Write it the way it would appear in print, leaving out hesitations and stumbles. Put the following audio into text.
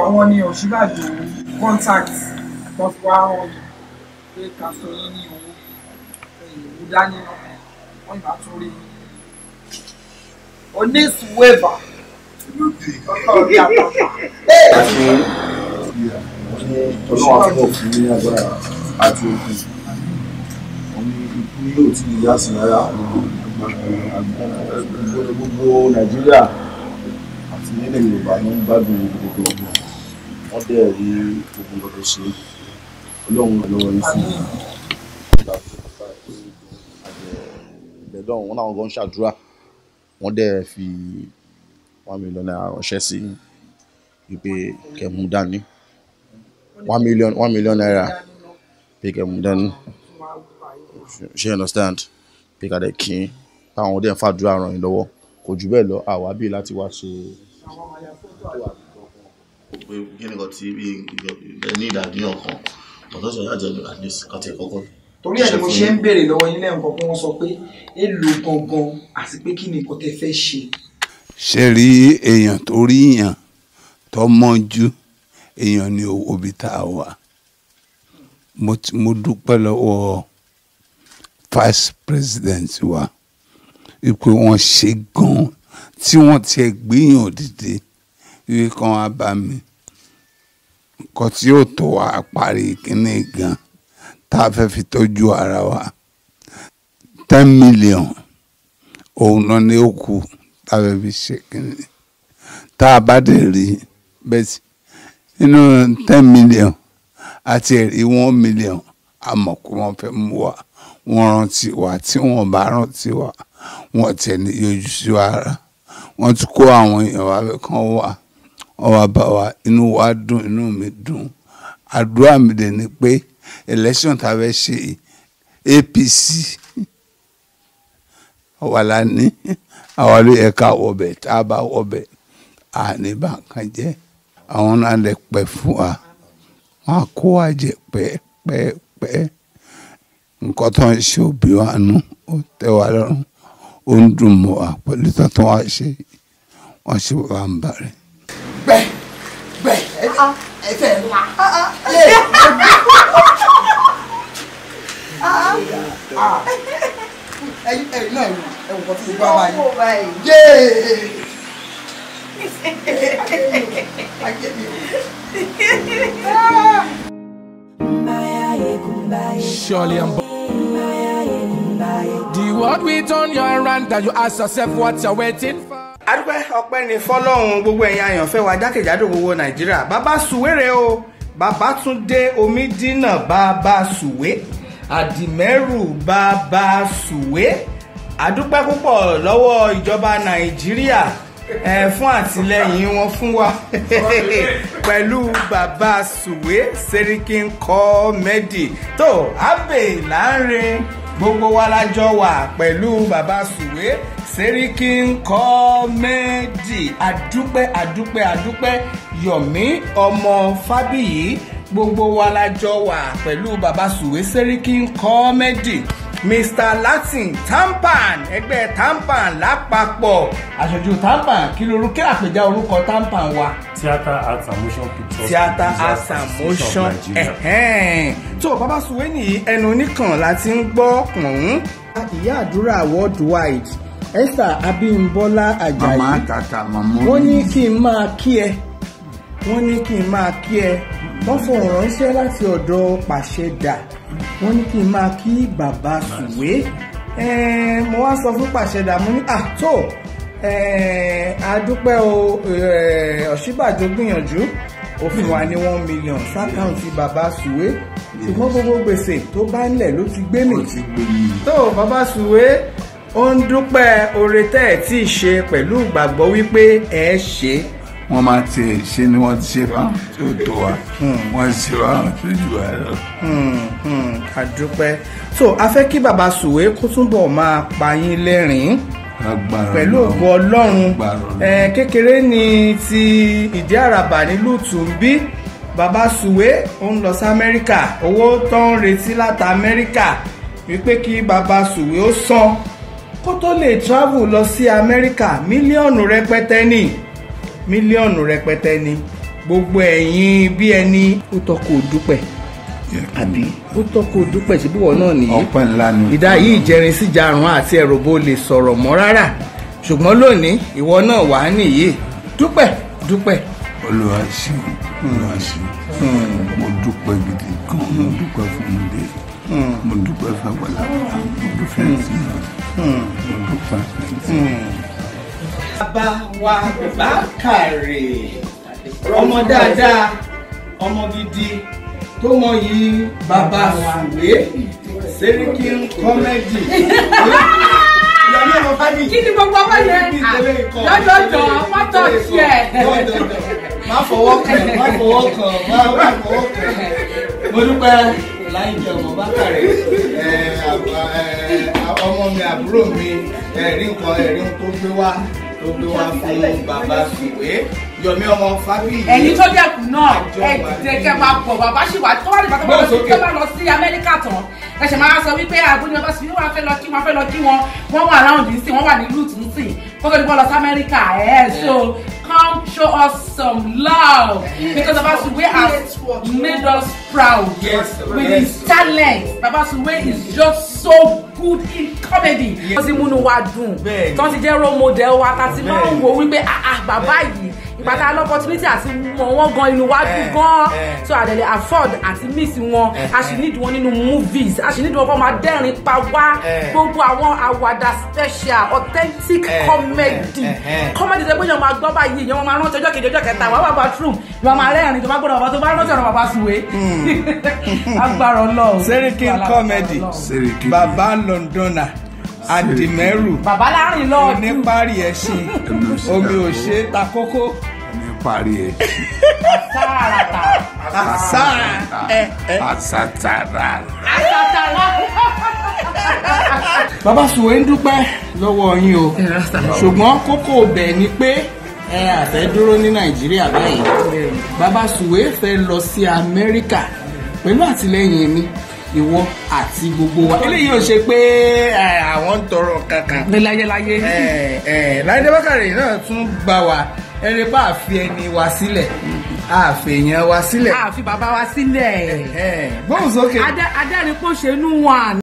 Àwọn ni Ọ̀ṣínbàjò contact tó fi wá hàn mí pé ká fún yín ní owó ìlú dání náà wọ́n ìbá tún rí oníṣùwẹ̀bà ọkọ̀ orí àpapà. Ọlọ́run àtúbọ̀ fún ní agbára àti okun. Wọ́n ní ikú yóò tí ì yá sí rárá. Gbogbo Nàìjíríà àti nílẹ̀ Yorùbá ló ń gbádùn gbogbo ọgbọ́n. Wọ́n dẹ̀ rí gbogbo nǹkan tó ṣe. Ọlọ́run lọ́wọ́ yín sí. Ìbẹ̀dọ̀ wọn náà gan ṣàdúrà. Wọ́n dẹ̀ fi ₦1 million ránṣẹ́ sí wípé kẹ́ mú dání. 1 million, ₦1 million pé kẹ́ mú dání. Ṣé you understand? Pé ká dẹ̀ kí táwọn dẹ̀ ń fàdúrà ràn yín lọ́wọ́. Kò jù bẹ́ẹ̀ lọ, àwa bí láti wá ṣe. Pé kí ni nǹkan tí bí ní ìdádúyàn kan ọ̀tọ̀ sọ yájẹ́ ní at least ká tiẹ̀ kọ́kọ́. Torí ẹ̀ ni mo ṣe ń béèrè lọ́wọ́ yín lẹ́ẹ̀kan pé wọ́n sọ pé èlò gangan àti pé kí ni nǹkan tẹ́ fẹ́ ṣe. Ṣe rí èèyàn tó rí èèyàn tó mọ́jú èèyàn ní òbí tá a wà. Mo dúpẹ́ lọ́wọ́ vice president wa wípé wọ́n ṣe gan-an tí wọ́n tiẹ̀ gbéyàn dìde wípé kàn wá bá mi, nǹkan tí yóò tó wa parí kínní gan tá a fẹ́ fi tọ́jú ara wa, 10 million òun náà ni ó kù tá a fẹ́ fi ṣe kínní. Tá a bá dẹ̀ rí bẹ́ẹ̀ sí nínú 10 million àti ẹ̀rí 1 million, a mọ̀ pé wọ́n fẹ́ mú wa, wọ́n rántí wa. Tí wọ́n bá rántí wa, wọ́n tiẹ̀ ní yọjú sí wa rárá. Wọ́n ti kó àwọn èèyàn wa fẹ́ kàn wá, wọ́n wá bá wa, inú wa dùn, inú mi dùn. Àdúrà mi dẹ̀ ni pé election tá a fẹ́ ṣe yìí, APC àwa la ní, àwa ló yẹ ká wọbẹ̀. Tá a bá wọbẹ̀, àní bá nǹkan jẹ́. Àwọn náà lè pẹ́ fún wa, wọ́n á kó wa jẹ pẹ́ẹ́pẹ́ẹ́pẹ́. Nǹkan tó ń ṣe òbí wa nú, ó tẹ́ wa lọ́rùn, ó ń dùn mọ́ wa pẹ̀lú tó tó wá ṣe, wọ́n ṣe wà ń bàrẹ̀. Gbẹ gbẹ ẹ fẹ́ ńlá. Ẹyin ẹyin náà ẹwù kan tí mo gbá báyìí yéé ayé mi o. Surely I'm The world we turn your around and you ask yourself what you're waiting for. Adúpẹ́, ọpẹ́ ní fọlọ́run. Gbogbo ẹ̀yin àyànfẹ́ wa jákèjádò gbogbo Nàìjíríà, Bàbá Sùwérè o, Babátúndé Omídínà, Bàbá Sùwé Àdìmẹ́rù, Bàbá Sùwé, àdúpẹ́ púpọ̀ lọ́wọ́ ìjọba Nàìjíríà fún àtìlẹ́yìn wọn fún wa pẹ̀lú Bàbá Sùwé Sẹ́ríkì Comedy tó Abbey Lanre. Gbogbo wa la jọ wà pẹ̀lú Bàbá Sùwé Sẹ́ríkì Comedy. Àdúpẹ́, àdúpẹ́, àdúpẹ́. Yọ̀mí ọmọ Fábíyì, gbogbo wa la jọ wà pẹ̀lú Bàbá Sùwé Sẹ́ríkì Comedy. Mr Latin Tampan, ẹgbẹ́ Tampan lápapọ̀, aṣojú Tampan, kí lorúkọ, kí àpèjá orúkọ Tampan wa? Theatre Arts and Motion Pictures Theatre Producers Arts and Association Motion of Nigeria. Ẹ̀hẹ́n. Tó Bàbá Sùwé nìyí, ẹnu oníkan láti ń gbọ́ pọ̀n. Ìyá Àdúrà worldwide, Esther Abímbọ́lá Àjàyí, Màmá tàtà màmá. Wọ́n ní kí n máa kí ẹ, wọ́n ní kí n máa kí ẹ. Wọ́n fohùn ránṣẹ́ láti ọ̀dọ̀ Pàṣẹdà, wọ́n ní kí n máa kí Bàbá Sùwé. Mo wá sọ fún Pàṣẹdà, mo ní àtò adúpẹ́ o. Ọ̀ṣínbàjò gbìyànjú, ó fún wa ní 1 million sí account Bàbá Sùwé, ṣùgbọ́n gbogbo gbèsè tó bá ń lẹ̀ ló ti gbé mì. Ó ti gbé mi. Tó Bàbá Sùwé ó ń dúpẹ́ oore tẹ́ ẹ̀ tí ì ṣe pẹ̀lú ìgbàgbọ́ wípé ẹ ṣe. Wọ́n máa tiẹ̀ ṣe ni wọ́n ti ṣe fáwọn tí ó tó wa, wọ́n ṣe fáwọn tó jù wá lọ. Àdúpẹ́. So a fẹ́ kí Bàbá Sùwé kó túbọ̀ máa pa yín lẹ́rìn-ín Agbára pẹ̀lú Ọlọ́run. Ògo Ọlọ́run. Agbára Ọlọ́run. Kékeré ni ti ìdí àràbà nílùú Tùǹbí. Bàbá Sùwé ó ń lọ sí Amẹ́ríkà, owó tó ń retí láti Amẹ́ríkà wípé kí Bàbá Sùwé ó san kó tó lè travel lọ sí Amẹ́ríkà, mílíọ̀nù rẹpẹtẹ ni, mílíọ̀nù rẹpẹtẹ ni. Gbogbo ẹ̀yin bí ẹni ó tọ́ kó dúpẹ́, àbí ó tọ́ kó dúpẹ́, ṣe bí wọ́n náà nìyí. Ọpẹ́ ńlá ni. Ìdá yìí jẹrin síjarun àti ẹ̀rọ bó lè sọ̀rọ̀ mọ́ rárá, ṣùgbọ́n lónìí ìwọ náà wà á nìyí, dúpẹ́ dúpẹ́. Olúwa ṣeun, Olúwa ṣeun, mo dúpẹ́ gidi gan, mo dúpẹ́ fún mi, mo dúpẹ́ fún àgbàlagbà, mo dúpẹ́ fún mi, mo dúpẹ́ fún mi. Bàbá wa Bákàrè, ọmọ dáadáa, ọmọ gidi tó mọ yìí, Bàbá Sùwé Sẹ́ríkì kọ́mẹ́dì. Kí ni gbogbo ọmọ yẹn lọ́dọọdọ mọ́tò tiẹ̀. Má fọwọ́ kàn, má fọwọ́ kàn, má fọwọ́ kàn. Mo dúpẹ́ Láìjẹ́ ọmọ Bákàrè, ọmọ mi, àbúrò mi, ẹ̀rí nǹkan ẹ̀rí tó gbé wá, tó gbé wá fún Bàbá Sùwé Yọ̀mí ọmọ Fábíyì. Ẹ̀yin tó dẹ̀kun náà ẹ dìde kẹ́ máa pọ̀, bàbá ṣì wà tó wà ní bàtà tó bá lọ sí Amẹ́ríkà tán, ẹ ṣe máa sọ wípé àbúrò ní Bàbá Sùwé wà fẹ́ lọ kí wọn, fẹ́ lọ kí wọn, wọ́n wà round nísìn, wọ́n wà ní route nísìn kó tó ní wọ́n lọ sí Amẹ́ríkà. Ẹ̀ so come show us some love because Baba Suwe has made us proud. Yes, with yes. his talent. Baba Suwe is just so good in comedy. Wọ́n ti múnú wa dùn, tó ti jẹ́ role model wa, ta ti máa ń wo wípé bàbá yìí, ìgbà tá a lọ opportunity àti mọ̀ wọ́n gan, inú wa dùn gan. So a lè afford àti miss wọn, a sì need wọn nínú movies, a sì need wọn kó máa dẹ́rìn pa wá. Gbogbo àwọn àwàdà special authentic comedy, comedy tó gbé yàn máa gbọ́ báyìí, yàn máa rántí ọjọ́ kejì, ọjọ́ kẹta, wàá wà bathroom, yàn máa rẹ́rìn tó bá gbọ́dọ̀ bàbá tó bá rántí ọ̀rọ̀ Bàbá Sùwé. Agbára Ọlọ́run. Sẹ́ríkì comedy, Bàbá Londoner, Àdìmẹ́rù, bàbá láàrin lọ́ọ̀dù, oníparí ẹṣin, omi ò ṣe ta kókó, oníparí ẹṣin, àsàràtà, àsàtàrà, àsàtàrà. Bàbá Sùwé ń dúpẹ́ lọ́wọ́ yín o, ṣùgbọ́n kókó ọbẹ̀ ni pé ẹ àfẹ́ dúró ní Nàìjíríà báyìí. Bàbá Sùwé fẹ́ lọ sí Amẹ́ríkà pẹ̀lú àtìlẹ́yìn mi, ìwọ àti gbogbo wa. Eléyìí ò ṣe pé àwọn ń tọrọ kankan. Láyéláyé. Láìdé Bákàrè náà tún gbà wá, ẹni bá fi ẹni wa sílẹ̀, àfẹ̀yàn wa sílẹ̀. Àfi bàbá wa sílẹ̀. Gbóhùn sókè. Adẹ́rìn-pọ̀ṣẹ́nú wà.